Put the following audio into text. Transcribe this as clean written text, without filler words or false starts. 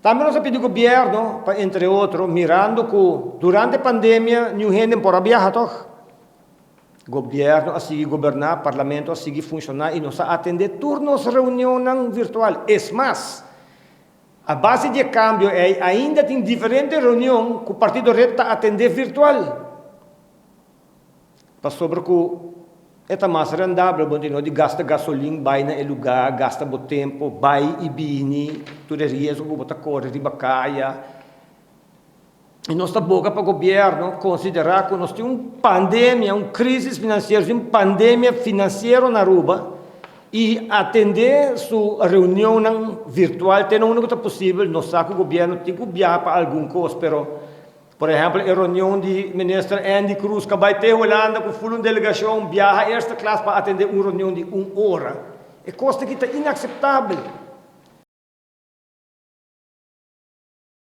Tambe nos a pidi gobierno pa entre otro mirando cu durante pandemia niun hende por a biaha toch. Gobierno a sigui goberna, parlamento a sigui funciona y nos a atende tur nos reunionnan virtual. Es mas, a base di e cambio ey ainda tin diferente reunion cu Partido Red ta atende virtual. Pasobra cu e ta mas rendabel, bo no di gasta gasolin bay na e lugar, gasta bo tempo bay y bini, tur e riesgo cu bo ta core riba caya. Y nos ta boga pa gobierno considera cu nos tin un pandemia, un crisis financiero, un pandemia financiero na Aruba y atende su reunionnan virtual te na unda cu ta posibel. Nos sa cu gobierno tin cu biaha pa algun cos, pero por ehempel e reunion di Minister Endy Croes cu a bay te Hulanda cu full un delegacion biaha eerste klas pa atende un reunion di un ora. E cos aki ta inaceptabel.